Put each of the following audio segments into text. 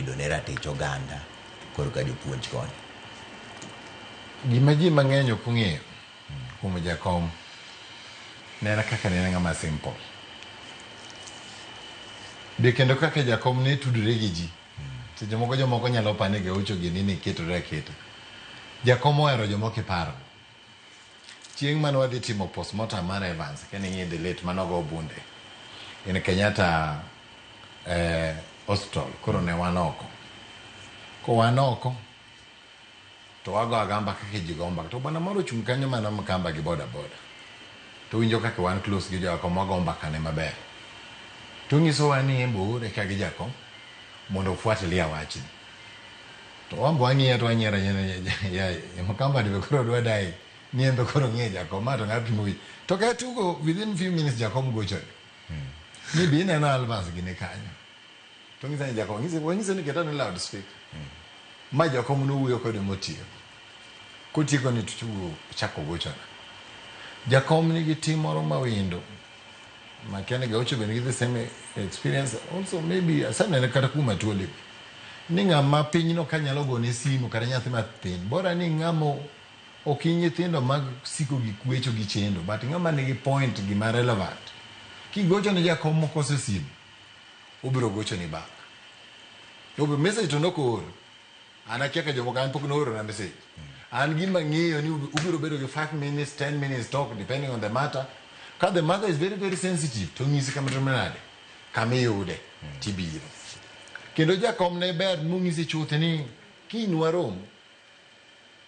kedo ne ratich oganda korka jopuonj koni. Gima ji mang'eny ok ong'eyo kuom jakom ne en kaka ne en ng'ama simple. Be kendo kaka jakom ne tudore gi ji. Seche moko jomoko nyalo paro ni Gaucho gini ni ketore aketa. Jakom ohero joma ok iparo. Chieng' mane wadhi timo postmortem mar Evans, kane ing'e the late manogo bunde in Kenyatta Hospital, koro ne wan oko. Ko wan oko, to wago agamba kaka ji go mbaka. To bwana moro ochung' kanyo mana Mkamba gi boda boda. To winjo kaka wan close gi jakom, wago mbaka ne maber. To nyisowa ni en be oore ka gi jakom mondo ofuatilia wachni. To wan be wang'iye to wanyiero anyiera, ya Mkamba ni be koro dwa dai ni en be koro ng'iye jakom, ma to ng'a pimo wi. To ka tugo within few minutes jakom gochone. Ni be ineno Alvas gini kanyo. To ng'ise ni jakom, ng'ise, wang'ise ni keta ni loud speaker. Ma jakom nowuoyo kode motieko. Kotieko ni to tugo chako gochona. Jakom nigi tim moro mawendo. Makia ni Gaucho be nigi the same experience. Also maybe asenene kata kuma tuole. Ni ng'ama pinyno ka nyalo gone simu kata nyathi mathin. Bora ni ng'ama ok in nyithindo mag siko gi kwecho gi chendo, but ng'ama nigi point gima relevant. Kigocho ne jakom mokoso simu, obiro gocho ni back. Obiro message to nok oor. An akia ka jomoko an pok nooro na message. An gima ng'eyo ni ubiro bedo gi 5 minutes, 10 minutes talk depending on the matter. Ka the matter is very very sensitive to ng'isi kama timo nade, kama iyude tibiro. Kendo jakom ne ber mong'isi chuth ni kiny warom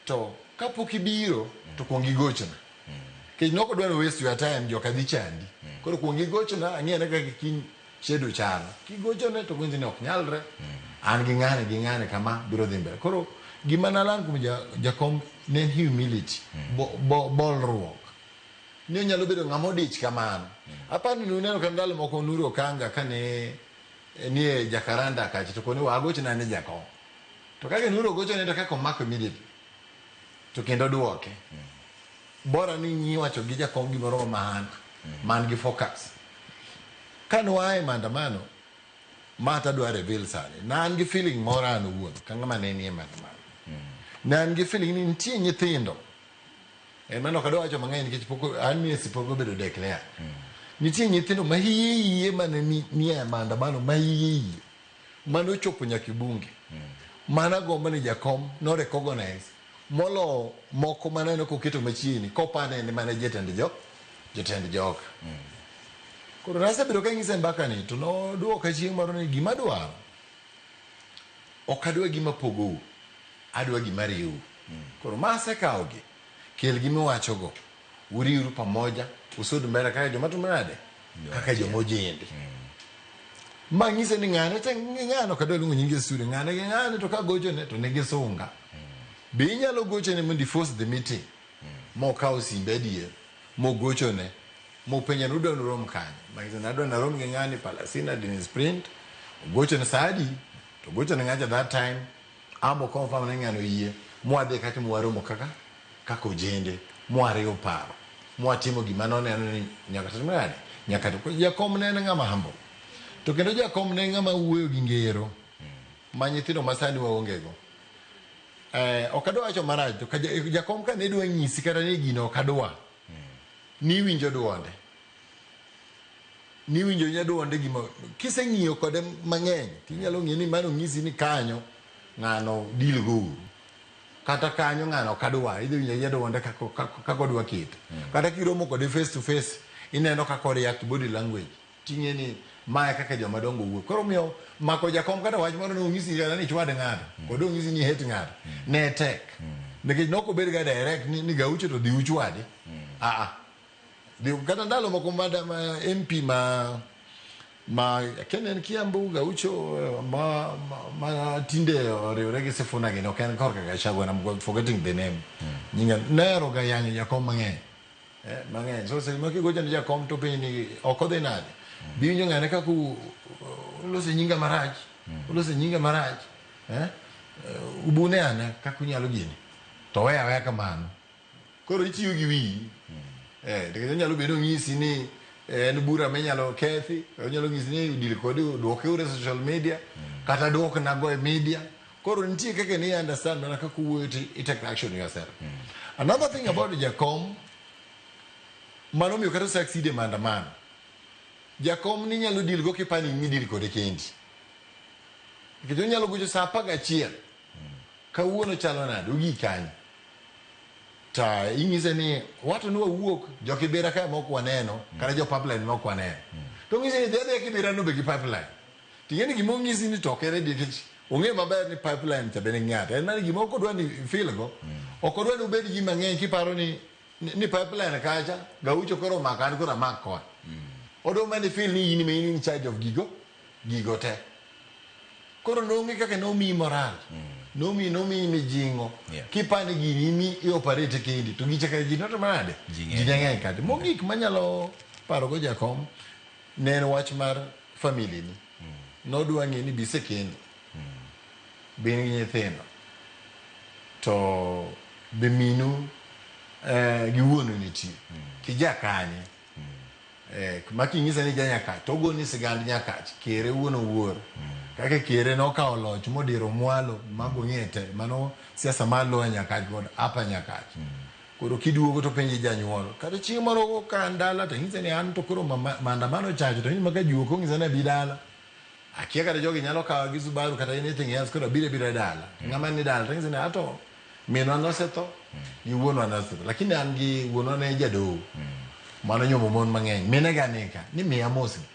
to kapok ibiro to kuong igochna. Nikech nok odwa ni waste your time joka dhi chandi. Koro kuong igochna ang'e ane kaka kiny schedule chalo. Kigochone to gwinji ni ok nyalre. An gi ng'ane gi ng'ane kama biro dhi mbele. Koro gima nalan kuom jakom ne en humility, bolruok. Ni onyalo bedo ng'ama odich kamano. Aparo ni uneno ka ndalo moko Nuru Okanga kane nie Jacaranda kacha to koni wagochna ni jakom. To kaka Nuru ogochone to kaka omako immediately. To kendo duoke. Bora ni ng'i wacho gi jakom gimoro ma maana, man gi focus. Kane waa e maandamano, ma tadwa reveal sani, ne an gi feeling moro an owuon, ka ng'ama ne nie maandamano. Ne an gi feeling ni nitie nyithindo, en mano ok adwa wacho mang'eny nikech pok amnesty pok obedo declared. Nitie nyithindo ma hie hie mane nie maandamano ma hie hie, mane ochopo nyaka e bunge. Mano agombo ni jakom no recognize molo moko maneno koketo machiegni kopane en mana jatend jo jotend joka. Koro nasebedo kanyise mbaka ni to noduoka chieng' moro ni gima adwaro ok adwa gima pogou, adwa gima riwou. Koro ma asekawogi, kel gimiwachogo, uriwru pamoja, usud mbele kaka joma timo nade? Kaka joma ojende. Ma nyise ni ng'ane te ng'ano ok adwa luongo nyinge e studio, ng'ane gi ng'ane to kagochone to nigi sunga. Be inyalo gochone mondo i force the meeting mokawo simbe adier mogochone mopenja ni udwa ni urom kanye? Manyise ni adwa narom gi ng'ani Palasina Dennis Print, ogochone sa adi? To ogochone ng'acha that time, amo confirm ni ng'ano oyie, mwadhi kacha mwaromo kaka kaka ojende, mwariwo paro, mwatimo gima noneno ni nyaka tim nade? Nyaka to jakom ne en ng'ama humble. To kendo jakom ne en ng'ama wuoyo gi ngero ma nyithindo masani waonge go. Ok adwa wacho marach to jakom ka ne dwa nyisi kata ni gino ok adwa, niwinjo duonde. Niwinjo nyaduonde gima kiseng'iyo kode mang'eny tinyalo ng'eyo ni mano ng'isi ni kanyo ng'ano deal go uru. Kata kanyo ng'ano ok adwa, idhi winjo nyaduonde kaka odwa keto. Kata kiromo kode face to face, ineno kaka o react body language. Ting'e ni mae kaka joma dongo wuoyo. Koro omiyo mako jakom kata wach moro ne onyisi kata ni chwad ng'ato, kod onyisi ni hate ng'ato, ne tek. Nikech nok obed ga direct ni Gaucho to dhi uchwadi. Ah ah. Dhi kata ndalo moko ma MP ma akia ni en Kiambu Gaucho ma tinde oriwre gi Sifuna gini ok en korka Gachagua, I'm forgetting the name. Nyinga nehero ga yanyo jakom mang'eny. Mang'eny. So seche moko kigocho ne jakom to penji ni ok odhi nade. Bi winjo ng'ane kaka uloso nyinga marach. Uloso nyinga marach. Ubune ane kaka unyalo gini. To weya aweya kamano. Koro itiyo gi wiyi. Nikech onyalo bedo onyisi ni En bura minyalo kethi, onyalo nyisi ni deal kodi, duoke uru e social media, kata duok nago e media. Koro nitie kaka ni understand mana kaka uwuoyo to i take action yourself. Another thing about Jakom, mano miyo kata succeed e maandamano. Jakom ni nyalo deal go kipani ni deal kode kendi. Nikech onyalo gocho saa 11. Kawuono chalo nade? Ugik kanye? Ta inyise ni wato ni wawuok jo Kibera ka mok waneno kata jo pipeline mok waneno. To ong'isi ni dhi adhiya Kibera no be gi pipeline. Ting'e ni gima ong'isi ni to ok en adier nikech ong'eyo maber ni pipeline cha be nigi ng'ato. En mana ni gima ok odwa ni ifil go. Ok odwa ni ubed ji mang'eny kiparo ni ni pipeline kacha gaucho koro omako an koro amak koni. Odwa mana ni feel ni in ema in in charge of gigo gigo te. Koro nonge kaka nomiyi moral. Nomiyi nomiyi mijing'o. Kipani gini imi i operate kendi to gicha kare ji noto manade? Ji ng'eny. Ji ng'eny kate. Mogik manyalo paro go jakom ne en wach mar family ni. Nodwa ng'e ni bisekendo. Be in gi nyithindo. To be minu gi wuonu nitie. Tija kanye? Ma kinyisa ni ja Nyakach to ogoni sigand Nyakach kere wuon owuor. Kaka kere nokawo loch modiro mwalo mago ng'e te mano siasa mar Lower Nyakach kod Upper Nyakach. Koro kiduogo to penji janyuol kata chieng' moro ka an dala to anyise ni an to koro maandamano ochacho to ma ka juok onyisa ni abi dala. Akia kata jogi nyalo kawa gi Subaru kata anything else koro abiro abira dala. Ng'ama ni dala to anyise ni ato minwa nosetho gi wuonwa nosetho lakini an gi wuonwa ne jadoho mano nyuomo mon mang'eny minega nika ni miya mosgi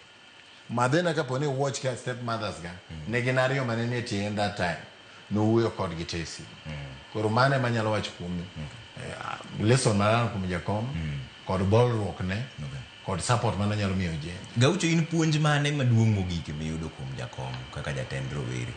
madhena kapo ni watch ka step mothers ga ne gin ariyo mane nie tie that time nowuoyo kodgi te e simu koro mano ema anyalo wacho kuom lesson mar kuom jakom kod bolruok ne kod support mane onyalo miyo Jane. Gaucho in puonj mane maduong' mogik miyudo kuom jakom kaka jatend rowere?